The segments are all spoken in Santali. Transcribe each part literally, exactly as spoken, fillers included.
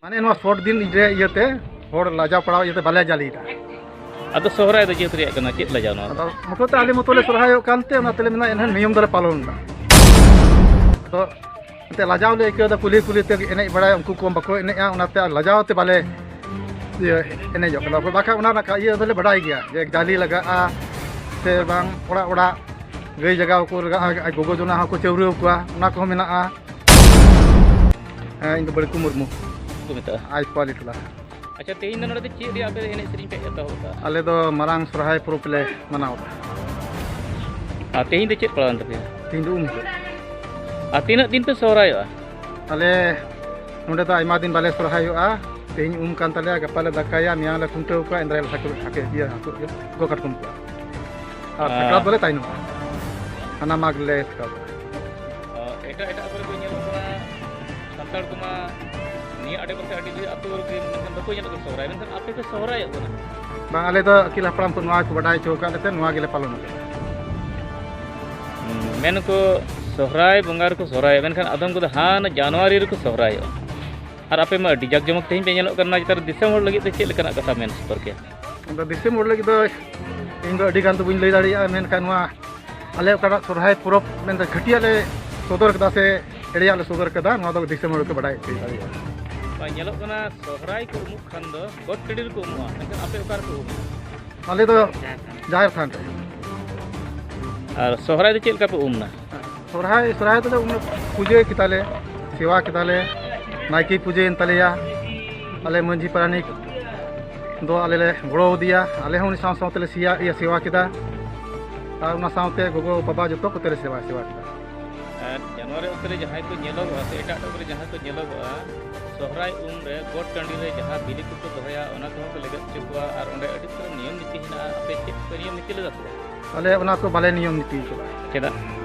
ᱢᱟᱱᱮ ᱱᱚᱣᱟ ᱥᱚᱨᱴ ᱫᱤᱱ ᱨᱮ ᱤᱭᱟᱹᱛᱮ, ᱦᱚᱲ ᱞᱟᱡᱟᱣ ᱯᱟᱲᱟᱣ ᱤᱭᱟᱹᱛᱮ ᱵᱟᱞᱮ ᱡᱟᱞᱮᱭᱮᱫᱟ᱾ ᱟᱫᱚ ᱥᱚᱦᱨᱟᱭ ᱫᱚ ᱪᱮᱫ ᱨᱮᱭᱟᱜ ᱠᱟᱱᱟ? ᱪᱮᱫ ᱞᱟᱡᱟᱣ ᱱᱚᱣᱟ ᱫᱚ? ᱟᱫᱚ ᱢᱚᱛᱚ ᱛᱮ ᱟᱞᱮ ᱢᱚᱛᱚ ᱞᱮ ᱥᱚᱨᱦᱟᱭᱚᱜ ᱠᱟᱱᱛᱮ ᱚᱱᱟ ᱛᱮᱞᱮ ᱢᱮᱱᱟ ᱮᱱᱦᱚᱸ ᱱᱤᱭᱚᱢ ᱫᱚᱞᱮ ᱯᱟᱞᱚᱱ ᱮᱫᱟ᱾ ᱟᱫᱚ ᱮᱱᱛᱮ ᱞᱟᱡᱟᱣ ᱞᱮ ᱟᱹᱭᱠᱟᱹᱣ ᱮᱫᱟ, ᱠᱩᱞᱦᱤ ᱠᱩᱞᱦᱤ ᱛᱮ ᱮᱱᱮᱡ ᱵᱟᱲᱟᱭᱟ, ᱩᱱᱠᱩ ᱠᱚ ᱵᱟᱠᱚ ᱮᱱᱮᱡᱼᱟ, ᱚᱱᱟᱛᱮ ᱟᱨ ᱞᱟᱡᱟᱣ ᱛᱮ ᱵᱟᱞᱮ ᱤᱭᱟᱹ ᱮᱱᱮᱡᱚᱜ ᱠᱟᱱᱟ᱾ ᱵᱟᱠᱷᱟᱡ ᱚᱱᱟ ᱨᱮᱱᱟᱜ ᱤᱭᱟᱹ ᱫᱚᱞᱮ ᱵᱟᱰᱟᱭ ᱜᱮᱭᱟ ᱡᱮ ᱡᱟᱞᱮ ᱞᱟᱜᱟᱜᱼᱟ ᱥᱮ ᱵᱟᱝ, ᱚᱲᱟᱜ ᱚᱲᱟᱜ ᱜᱟᱹᱭ ᱡᱟᱜᱟᱣ ᱠᱚ ᱞᱟᱜᱟᱜᱼᱟ, ᱟᱨ ᱜᱚᱜᱚ ᱡᱚᱱᱟ ᱦᱚᱸᱠᱚ ᱪᱟᱹᱣᱨᱟᱹᱣ ᱠᱚᱣᱟ, ᱚᱱᱟ ᱠᱚᱦᱚᱸ ᱢᱮᱱᱟᱜᱼᱟ᱾ ᱦᱮᱸ, ᱤᱧ ᱫᱚ ᱵᱟᱹᱲᱠᱩ ᱢᱩᱨᱢᱩ᱾ ᱠᱚ ᱢᱮᱛᱟᱜᱼᱟ᱾ ᱟᱭ ᱯᱟᱞᱤ ᱴᱚᱞᱟ᱾ ᱟᱪᱪᱷᱟ, ᱛᱮᱦᱮᱧ ᱫᱚ ᱱᱚᱰᱮ ᱫᱚ ᱪᱮᱫ ᱨᱮᱭᱟᱜ ᱟᱯᱮ ᱮᱱᱮᱡ ᱥᱮᱨᱮᱧ ᱯᱮ ᱮᱛᱚᱦᱚᱵ ᱠᱟᱜᱼᱟ? ᱟᱞᱮ ᱫᱚ ᱢᱟᱨᱟᱝ ᱥᱚᱨᱦᱟᱭ ᱯᱚᱨᱚᱵᱽ ᱞᱮ ᱢᱟᱱᱟᱣ ᱮᱫᱟ᱾ ᱟᱨ ᱛᱮᱦᱮᱧ ᱫᱚ ᱪᱮᱫ ᱯᱟᱲᱟᱣᱮᱱ ᱛᱟᱯᱮᱭᱟ? ᱛᱮᱦᱮᱧ ᱫᱚ ᱩᱢ ᱦᱤᱞᱳᱜ᱾ ᱟᱨ ᱛᱤᱱᱟᱹᱜ ᱫᱤᱱ ᱯᱮ ᱥᱚᱦᱨᱟᱭᱚᱜᱼᱟ? ᱟᱞᱮ ᱱᱚᱰᱮ ᱫᱚ ᱟᱭᱢᱟ ᱫᱤᱱ ᱵᱟᱞᱮ ᱥᱚᱨᱦᱟᱭᱚᱜᱼᱟ᱾ ᱛᱮᱦᱮᱧ ᱩᱢ ᱠᱟᱱ ᱛᱟᱞᱮᱭᱟ, ᱜᱟᱯᱟ ᱞᱮ ᱫᱟᱠᱟᱭᱟ, ᱢᱮᱭᱟᱝ ᱞᱮ ᱠᱷᱩᱱᱴᱟᱹᱣ ᱠᱚᱣᱟ, ᱮᱱᱫᱨᱟᱭ ᱞᱮ ᱦᱟᱹᱠᱩ, ᱦᱟᱹᱠᱩ, ᱤᱭᱟᱹ, ᱦᱟᱹᱠᱩ, ᱤᱭᱟᱹ, ᱜᱚ ᱠᱟᱴᱠᱚᱢ ᱠᱚᱣᱟ᱾ ᱟᱨ ᱟᱨ ᱥᱟᱠᱨᱟᱛ ᱫᱚᱞᱮ ᱛᱟᱭᱱᱚᱢᱟ, ᱦᱟᱱᱟ ᱢᱟᱜᱽ ᱞᱮ ᱥᱟᱠᱨᱟᱛᱚᱜᱼᱟ᱾ ᱚ, ᱮᱴᱟᱜ, ᱮᱴᱟᱜ ᱠᱚᱨᱮ ᱫᱚ ᱧᱮᱞᱚᱜ ᱠᱟᱱᱟ, ᱥᱟᱱᱛᱟᱲ ᱠᱚᱢᱟ ᱱᱤᱭᱟᱹ ᱟᱰᱮᱯᱟᱥᱮ ᱟᱹᱰᱤ ᱰᱷᱮᱨ ᱟᱹᱛᱩ ᱨᱮᱜᱮ ᱢᱮᱱᱠᱷᱟᱱ ᱵᱟᱠᱚ ᱧᱮᱞᱚᱜ ᱠᱟᱱᱟ ᱥᱚᱦᱨᱟᱭ, ᱢᱮᱱᱠᱷᱟᱱ ᱟᱯᱮ ᱯᱮ ᱥᱚᱦᱨᱟᱭᱚᱜ ᱠᱟᱱᱟ᱾ ᱵᱟᱝ, ᱟᱞᱮ ᱫᱚ ᱟᱹᱜᱤᱞ ᱦᱟᱯᱲᱟᱢ ᱠᱚ ᱱᱚᱣᱟ ᱠᱚ ᱵᱟᱰᱟᱭ ᱦᱚᱪᱚ ᱟᱠᱟᱫ ᱞᱮᱛᱮ ᱱᱚᱣᱟ ᱜᱮᱞᱮ ᱯᱟᱞᱚᱱ ᱠᱟᱫᱟ᱾ ᱦᱩᱸ, ᱢᱮᱱ ᱟᱠᱚ ᱥᱚᱦᱨᱟᱭ ᱵᱚᱸᱜᱟ ᱨᱮᱠᱚ ᱥᱚᱦᱨᱟᱭᱚᱜᱼᱟ, ᱢᱮᱱᱠᱷᱟᱱ ᱟᱫᱚᱢ ᱠᱚᱫᱚ ᱦᱟᱱᱟ ᱡᱟᱱᱩᱣᱟᱨᱤ ᱨᱮᱠᱚ ᱥᱚᱦᱨᱟᱭᱚᱜᱼᱟ᱾ ᱟᱨ ᱟᱯᱮ ᱢᱟ ᱟᱹᱰᱤ ᱡᱟᱠ ᱡᱚᱢᱚᱠ ᱛᱮᱦᱮᱧ ᱯᱮ ᱧᱮᱞᱚᱜ ᱠᱟᱱᱟ, ᱱᱮᱛᱟᱨ ᱫᱤᱥᱚᱢ ᱦᱚᱲ ᱞᱟᱹᱜᱤᱫ ᱛᱮ ᱪᱮᱫ ᱞᱮᱠᱟᱱᱟᱜ ᱠᱟᱛᱷᱟ ᱢᱮᱱ ᱥᱚᱫᱚᱨ ᱠᱮᱭᱟ? ᱟᱫᱚ ᱫᱤᱥᱚᱢ ᱦᱚᱲ ᱞᱟᱹᱜᱤᱫ ᱫᱚ ᱤᱧ ᱫᱚ ᱟᱹᱰᱤ ᱜᱟᱱ ᱫᱚ ᱵᱟᱹᱧ ᱞᱟᱹᱭ ᱫᱟᱲᱮᱭᱟᱜᱼᱟ, ᱢᱮᱱᱠᱷᱟᱱ ᱱᱚᱣᱟ ᱟᱞᱮ ᱚᱠᱟᱴᱟᱜ ᱥᱚᱨᱦᱟᱭ ᱯᱚᱨᱚᱵᱽ ᱢᱮᱱᱛᱮ ᱜᱷᱟᱹᱴᱤᱭᱟᱜ ᱞᱮ ᱥᱚᱫᱚᱨ ᱠᱮᱫᱟ ᱥᱮ ᱮᱲᱮᱭᱟᱜ ᱞᱮ ᱥᱚᱫᱚᱨ ᱠᱮᱫᱟ, ᱱᱚᱣᱟ ᱫᱚ ᱫᱤᱥᱚᱢ ᱦᱚᱲ ᱠᱚ ᱵᱟᱰᱟᱭ ᱦᱚᱪᱚ ᱫᱟᱲᱮᱭᱟᱜᱼᱟ᱾ ᱵᱟᱝ, ᱧᱮᱞᱚᱜ ᱠᱟᱱᱟ ᱥᱚᱦᱨᱟᱭ ᱠᱚ ᱩᱢᱩᱜ ᱠᱷᱟᱱ ᱫᱚ ᱜᱚᱴ ᱴᱟᱺᱰᱤ ᱨᱮᱠᱚ ᱩᱢᱩᱜᱼᱟ, ᱢᱮᱱᱠᱷᱟᱱ ᱟᱯᱮ ᱚᱠᱟ ᱨᱮᱯᱮ ᱩᱢᱩᱜᱼᱟ? ᱟᱞᱮ ᱫᱚ ᱡᱟᱦᱮᱨ ᱛᱷᱟᱱ ᱨᱮ᱾ ᱟᱨ ᱥᱚᱦᱨᱟᱭ ᱫᱚ ᱪᱮᱫ ᱞᱮᱠᱟ ᱯᱮ ᱩᱢ ᱮᱱᱟ? ᱥᱚᱨᱦᱟᱭ, ᱥᱚᱨᱦᱟᱭ ᱫᱚᱞᱮ ᱩᱱᱟᱹᱜ ᱯᱩᱡᱟᱹ ᱠᱮᱫᱟᱞᱮ, ᱥᱮᱵᱟ ᱠᱮᱫᱟᱞᱮ, ᱱᱟᱭᱠᱮ ᱯᱩᱡᱟᱹᱭᱮᱱ ᱛᱟᱞᱮᱭᱟ, ᱟᱞᱮ ᱢᱟᱹᱡᱷᱤ ᱯᱟᱨᱟᱱᱤᱠ ᱫᱚ ᱟᱞᱮ ᱞᱮ ᱜᱚᱲᱚ ᱟᱫᱮᱭᱟ, ᱟᱞᱮ ᱦᱚᱸ ᱩᱱᱤ ᱥᱟᱶ ᱥᱟᱶ ᱛᱮᱞᱮ ᱥᱮᱭᱟ-, ᱤᱭᱟᱹ, ᱥᱮᱵᱟ ᱠᱮᱫᱟ᱾ ᱟᱨ ᱚᱱᱟ ᱥᱟᱶᱛᱮ ᱜᱚᱜᱚ ᱵᱟᱵᱟ ᱡᱚᱛᱚ ᱠᱚᱛᱮ ᱞᱮ ᱥᱮᱵᱟ, ᱥᱮᱵᱟ ᱠᱮᱫᱟ᱾ ᱟᱨ ᱡᱟᱱᱩᱣᱟᱨᱤ ᱚᱠᱛᱚ ᱨᱮ ᱡᱟᱦᱟᱸᱭ ᱠᱚ ᱧᱮᱞᱚᱜᱚᱜᱼᱟ ᱥᱮ ᱮᱴᱟᱜ ᱚᱠᱛᱚ ᱨᱮ ᱡᱟᱦᱟᱸᱭ ᱠᱚ ᱧᱮᱞᱚᱜᱚᱜᱼᱟ, ᱥᱚᱦᱨᱟᱭ ᱩᱢ ᱨᱮ ᱜᱚᱴ ᱴᱟᱺᱰᱤ ᱨᱮ ᱡᱟᱦᱟᱸ ᱵᱤᱞᱤ ᱠᱚᱠᱚ ᱫᱚᱦᱚᱭᱟ, ᱚᱱᱟ ᱠᱚᱦᱚᱸ ᱠᱚ ᱞᱮᱵᱮᱫ ᱦᱚᱪᱚ ᱠᱚᱣᱟ᱾ ᱟᱨ ᱚᱸᱰᱮ ᱟᱹᱰᱤ ᱩᱛᱟᱹᱨ ᱱᱤᱭᱚᱢ ᱱᱤᱛᱤ ᱦᱮᱱᱟᱜᱼᱟ᱾ ᱟᱯᱮ ᱪᱮᱫ ᱠᱚᱯᱮ ᱱᱤᱭᱚᱢ ᱱᱤᱛᱤ ᱞᱮᱫᱟ ᱥᱮ ᱵᱟᱝ? ᱟᱞᱮ ᱚᱱᱟ ᱠᱚ ᱵᱟᱞᱮ ᱱᱤᱭᱚᱢ ᱱᱤᱛᱤ ᱠᱟᱫᱟ᱾ ᱪᱮᱫᱟᱜ?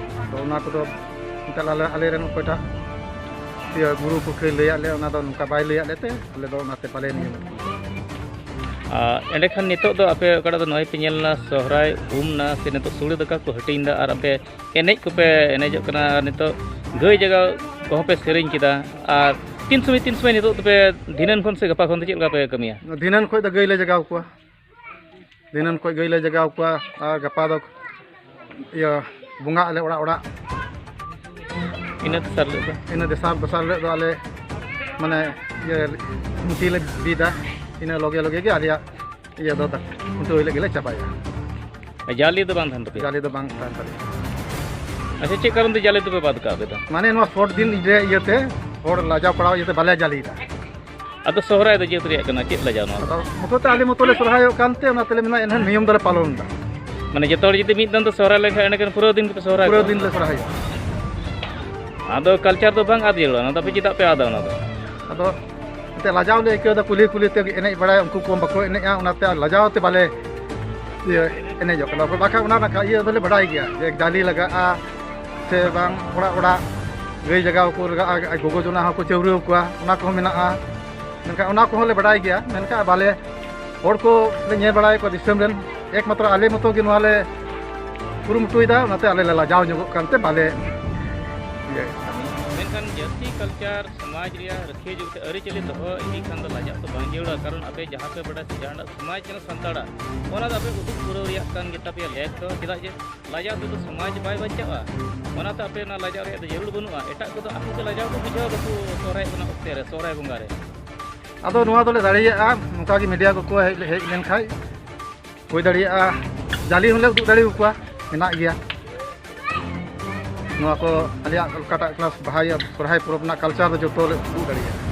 ᱛᱚ ᱚᱱᱟ ᱠᱚᱫᱚ ᱮᱱᱛᱮᱫ ᱟᱞᱮ, ᱟᱞᱮᱨᱮᱱ ᱚᱠᱚᱭᱴᱟᱜ ᱤᱭᱟᱹ ᱜᱩᱨᱩ ᱯᱩᱨᱠᱷᱟᱹᱭ ᱞᱟᱹᱭᱟᱫ ᱞᱮᱭᱟ, ᱚᱱᱟ ᱫᱚ ᱱᱚᱝᱠᱟ ᱵᱟᱭ ᱞᱟᱹᱭᱟᱫ ᱞᱮᱛᱮ ᱟᱞᱮ ᱫᱚ ᱚᱱᱟᱛᱮ ᱵᱟᱞᱮ ᱱᱤᱭᱚᱢ ᱱᱤᱛᱤ ᱠᱟᱫᱟ᱾ ᱟᱨ ᱮᱸᱰᱮᱠᱷᱟᱱ ᱱᱤᱛᱚᱜ ᱫᱚ ᱟᱯᱮ ᱚᱠᱟᱴᱟᱜ ᱫᱚ ᱱᱚᱜᱼᱚᱭ ᱯᱮ ᱧᱮᱞ ᱮᱱᱟ, ᱥᱚᱦᱨᱟᱭ ᱩᱢ ᱮᱱᱟ ᱥᱮ ᱱᱤᱛᱚᱜ ᱥᱩᱲᱟᱹ ᱫᱟᱠᱟ ᱠᱚ ᱦᱟᱹᱴᱤᱧ ᱮᱫᱟ, ᱟᱨ ᱟᱯᱮ ᱮᱱᱮᱡ ᱠᱚᱯᱮ ᱮᱱᱮᱡᱚᱜ ᱠᱟᱱᱟ, ᱟᱨ ᱱᱤᱛᱚᱜ ᱜᱟᱹᱭ ᱡᱟᱜᱟᱣ ᱠᱚᱦᱚᱸ ᱯᱮ ᱥᱮᱨᱮᱧ ᱠᱮᱫᱟ, ᱟᱨ ᱛᱤᱱ ᱥᱚᱢᱚᱭ ᱛᱤᱱ ᱥᱚᱢᱚᱭ ᱱᱤᱛᱚᱜ ᱫᱚᱯᱮ, ᱫᱷᱤᱱᱟᱹᱱ ᱠᱷᱚᱱ ᱥᱮ ᱜᱟᱯᱟ ᱠᱷᱚᱱ ᱫᱚ ᱪᱮᱫ ᱞᱮᱠᱟ ᱯᱮ ᱠᱟᱹᱢᱤᱭᱟ? ᱫᱷᱤᱱᱟᱹᱱ ᱠᱷᱚᱱ ᱫᱚ ᱜᱟᱹᱭ ᱞᱮ ᱡᱟᱜᱟᱣ ᱠᱚᱣᱟ᱾ ᱫᱷᱤᱱᱟᱹᱱ ᱠᱷᱚᱱ ᱜᱟᱹᱭ ᱞᱮ ᱡᱟᱜᱟᱣ ᱠᱚᱣᱟ ᱟᱨ ᱜᱟᱯᱟ ᱫᱚ ᱤᱭᱟᱹ ᱵᱚᱸᱜᱟᱜ ᱟᱞᱮ ᱚᱲᱟᱜ ᱚᱲᱟᱜ᱾ ᱤᱱᱟᱹ ᱫᱚᱥᱟᱨ ᱦᱤᱞᱳᱜ ᱫᱚ? ᱤᱱᱟᱹ ᱫᱚᱥᱟᱨ, ᱫᱚᱥᱟᱨ ᱦᱤᱞᱳᱜ ᱫᱚ ᱟᱞᱮ ᱢᱟᱱᱮ ᱤᱭᱟᱹ ᱠᱷᱩᱱᱴᱤ ᱞᱮ ᱵᱤᱫᱟ᱾ ᱤᱱᱟᱹ ᱞᱚᱜᱮ ᱞᱚᱜᱮ ᱜᱮ ᱟᱞᱮᱭᱟᱜ ᱤᱭᱟᱹ ᱫᱚ ᱠᱷᱩᱱᱴᱟᱹᱣ ᱦᱤᱞᱳᱜ ᱜᱮᱞᱮ ᱪᱟᱵᱟᱭᱟ᱾ ᱡᱟᱞᱮ ᱫᱚ ᱵᱟᱝ ᱛᱟᱦᱮᱱ ᱛᱟᱯᱮᱭᱟ? ᱡᱟᱞᱮ ᱫᱚ ᱵᱟᱝ ᱛᱟᱦᱮᱱ ᱛᱟᱞᱮᱭᱟ᱾ ᱟᱪᱪᱷᱟ, ᱪᱮᱫ ᱠᱟᱨᱚᱱ ᱛᱮ ᱡᱟᱞᱮ ᱫᱚᱯᱮ ᱵᱟᱫ ᱠᱟᱜᱼᱟ ᱟᱯᱮ ᱫᱚ? ᱢᱟᱱᱮ ᱱᱚᱣᱟ ᱥᱚᱴ ᱫᱤᱱ ᱨᱮ ᱤᱭᱟᱹᱛᱮ ᱦᱚᱲ ᱞᱟᱡᱟᱣ ᱯᱟᱲᱟᱣ ᱤᱭᱟᱹᱛᱮ ᱵᱟᱞᱮ ᱡᱟᱞᱮᱭᱮᱫᱟ᱾ ᱟᱫᱚ ᱥᱚᱦᱨᱟᱭ ᱫᱚ ᱪᱮᱫ ᱨᱮᱭᱟᱜ ᱠᱟᱱᱟ, ᱪᱮᱫ ᱞᱟᱡᱟᱣ ᱱᱚᱣᱟ ᱫᱚ? ᱟᱫᱚ ᱢᱚᱛᱚ ᱛᱮ ᱟᱞᱮ ᱢᱚᱛᱚ ᱞᱮ ᱥᱚᱨᱦᱟᱭᱚᱜ ᱠᱟᱱᱛᱮ ᱚᱱᱟ ᱛᱮᱞᱮ ᱢᱮᱱᱟ ᱮᱱᱦᱚᱸ ᱱᱤᱭᱚᱢ ᱫᱚᱞᱮ ᱯᱟᱞᱚᱱ ᱮᱫᱟ᱾ ᱢᱟᱱᱮ ᱡᱚᱛᱚ ᱦᱚᱲ ᱡᱩᱫᱤ ᱢᱤᱫ ᱫᱚᱢ ᱛᱮ ᱥᱚᱦᱨᱟᱭ ᱞᱮᱱᱠᱷᱟᱱ ᱮᱸᱰᱮᱠᱷᱟᱱ ᱯᱩᱨᱟᱹ ᱫᱤᱱ ᱜᱮᱯᱮ ᱥᱚᱦᱨᱟᱭ ᱯᱩᱨᱟᱹ ᱠᱚᱜᱼᱟ? ᱫᱤᱱ ᱞᱮ ᱥᱚᱨᱦᱟᱭᱚᱜᱼᱟ᱾ ᱟᱫᱚ ᱠᱟᱞᱪᱟᱨ ᱫᱚ ᱵᱟᱝ ᱟᱫ ᱡᱟᱹᱨᱩᱲᱟ, ᱚᱱᱟ ᱫᱚ ᱟᱯᱮ ᱪᱮᱫᱟᱜ ᱯᱮ ᱟᱫᱟ ᱚᱱᱟ ᱫᱚ? ᱟᱫᱚ ᱮᱱᱛᱮ ᱞᱟᱡᱟᱣ ᱞᱮ ᱟᱹᱭᱠᱟᱹᱣ ᱮᱫᱟ, ᱠᱩᱞᱦᱤ ᱠᱩᱞᱦᱤ ᱛᱮ ᱮᱱᱮᱡ ᱵᱟᱲᱟᱭ, ᱩᱱᱠᱩ ᱠᱚ ᱵᱟᱠᱚ ᱮᱱᱮᱡᱼᱟ, ᱚᱱᱟᱛᱮ ᱞᱟᱡᱟᱣ ᱛᱮ ᱵᱟᱞᱮ ᱤᱭᱟᱹ ᱮᱱᱮᱡᱚᱜ ᱠᱟᱱᱟ᱾ ᱵᱟᱠᱷᱟᱱ ᱚᱱᱟ ᱨᱮᱱᱟᱜ ᱤᱭᱟᱹ ᱫᱚᱞᱮ ᱵᱟᱰᱟᱭ ᱜᱮᱭᱟ ᱡᱮ ᱡᱟᱞᱮ ᱞᱟᱜᱟᱜᱼᱟ ᱥᱮ ᱵᱟᱝ, ᱚᱲᱟᱜ ᱚᱲᱟᱜ ᱜᱟᱹᱭ ᱡᱟᱜᱟᱣ ᱠᱚ ᱞᱟᱜᱟᱜᱼᱟ, ᱜᱚᱜᱚ ᱡᱚᱱᱟ ᱦᱚᱸᱠᱚ ᱪᱟᱹᱣᱨᱟᱹᱣ ᱠᱚᱣᱟ, ᱚᱱᱟ ᱠᱚᱦᱚᱸ ᱢᱮᱱᱟᱜᱼᱟ᱾ ᱢᱮᱱᱠᱷᱟᱱ ᱚᱱᱟ ᱠᱚᱦᱚᱸ ᱞᱮ ᱵᱟᱰᱟᱭ ᱜᱮᱭᱟ, ᱢᱮᱱᱠᱷᱟᱱ ᱵᱟᱞᱮ, ᱦᱚᱲ ᱠᱚ ᱞᱮ ᱧᱮᱞ ᱵᱟᱲᱟᱭᱮᱫ ᱠᱚᱣᱟ ᱫᱤᱥᱚᱢ ᱨᱮᱱ, ᱮᱠᱢᱟᱛᱨᱚ ᱟᱞᱮ ᱢᱚᱛᱚ ᱜᱮ ᱱᱚᱣᱟ ᱞᱮ ᱠᱩᱨᱩᱢᱩᱴᱩᱭᱮᱫᱟ, ᱚᱱᱟᱛᱮ ᱟᱞᱮ ᱞᱮ ᱞᱟᱡᱟᱣ ᱧᱚᱜᱚᱜ ᱠᱟᱱᱛᱮ ᱵᱟᱞᱮ ᱤᱭᱟᱹᱭᱮᱫᱟ᱾ ᱢᱮᱱᱠᱷᱟᱱ ᱡᱟᱹᱛᱤ ᱠᱟᱞᱪᱟᱨ, ᱥᱚᱢᱟᱡᱽ ᱨᱮᱭᱟᱜ ᱨᱟᱹᱠᱷᱤᱭᱟᱹ ᱡᱩᱜᱽ ᱛᱮ ᱟᱹᱨᱤᱪᱟᱹᱞᱤ ᱫᱚᱦᱚ ᱤᱫᱤ ᱠᱷᱟᱱ ᱫᱚ ᱞᱟᱡᱟᱜ ᱫᱚ ᱵᱟᱝ ᱡᱟᱹᱨᱩᱲᱟ, ᱠᱟᱨᱚᱱ ᱟᱯᱮ ᱡᱟᱦᱟᱸ ᱯᱮ ᱵᱟᱰᱟᱭ ᱥᱮ ᱡᱟᱦᱟᱱᱟᱜ ᱥᱚᱢᱟᱡᱽ ᱠᱟᱱᱟ ᱥᱟᱱᱛᱟᱲᱟᱜ, ᱚᱱᱟ ᱫᱚ ᱟᱯᱮ ᱩᱫᱩᱜ ᱯᱩᱨᱟᱹᱣ ᱨᱮᱭᱟᱜ ᱠᱟᱱ ᱜᱮᱛᱟ ᱯᱮᱭᱟ ᱞᱮᱠ ᱫᱚ, ᱪᱮᱫᱟᱜ ᱡᱮ ᱞᱟᱡᱟᱣ ᱛᱮᱫᱚ ᱥᱚᱢᱟᱡᱽ ᱵᱟᱭ ᱵᱟᱧᱪᱟᱜᱼᱟ᱾ ᱚᱱᱟᱛᱮ ᱟᱯᱮ ᱚᱱᱟ ᱞᱟᱡᱟᱣ ᱨᱮᱭᱟᱜ ᱫᱚ ᱡᱟᱹᱨᱩᱲ ᱵᱟᱹᱱᱩᱜᱼᱟ᱾ ᱮᱴᱟᱜ ᱠᱚᱫᱚ ᱟᱠᱚ ᱜᱮ ᱞᱟᱡᱟᱣ ᱠᱚ ᱵᱩᱡᱷᱟᱹᱣᱟ, ᱵᱟᱠᱚ ᱥᱚᱦᱨᱟᱭ ᱚᱱᱟ ᱚᱠᱛᱮ ᱨᱮ, ᱥᱚᱦᱨᱟᱭ ᱵᱚᱸᱜᱟ ᱨᱮ᱾ ᱟᱫᱚ ᱱᱚᱣᱟ ᱫᱚᱞᱮ ᱫᱟᱲᱮᱭᱟᱜᱼᱟ, ᱱᱚᱝᱠᱟ ᱜᱮ ᱢᱤᱰᱤᱭᱟ ᱠᱚᱠᱚ ᱦᱮᱡ, ᱦᱮᱡ ᱞᱮᱱᱠᱷᱟᱡ ᱦᱩᱭ ᱫᱟᱲᱮᱭᱟᱜᱼᱟ, ᱡᱟᱹᱞᱤ ᱦᱚᱸᱞᱮ ᱩᱫᱩᱜ ᱫᱟᱲᱮᱭᱟᱠᱚᱣᱟ, ᱢᱮᱱᱟᱜ ᱜᱮᱭᱟ᱾ ᱱᱚᱣᱟ ᱠᱚ ᱟᱞᱮᱭᱟᱜ ᱚᱠᱟᱴᱟᱜ ᱠᱟᱱᱟ ᱵᱟᱦᱟ ᱤᱭᱟᱹ ᱥᱚᱨᱦᱟᱭ ᱯᱚᱨᱚᱵᱽ ᱨᱮᱱᱟᱜ ᱠᱟᱞᱪᱟᱨ ᱫᱚ ᱡᱚᱛᱚ ᱞᱮ ᱩᱫᱩᱜ ᱫᱟᱲᱮᱭᱟᱜᱼᱟ᱾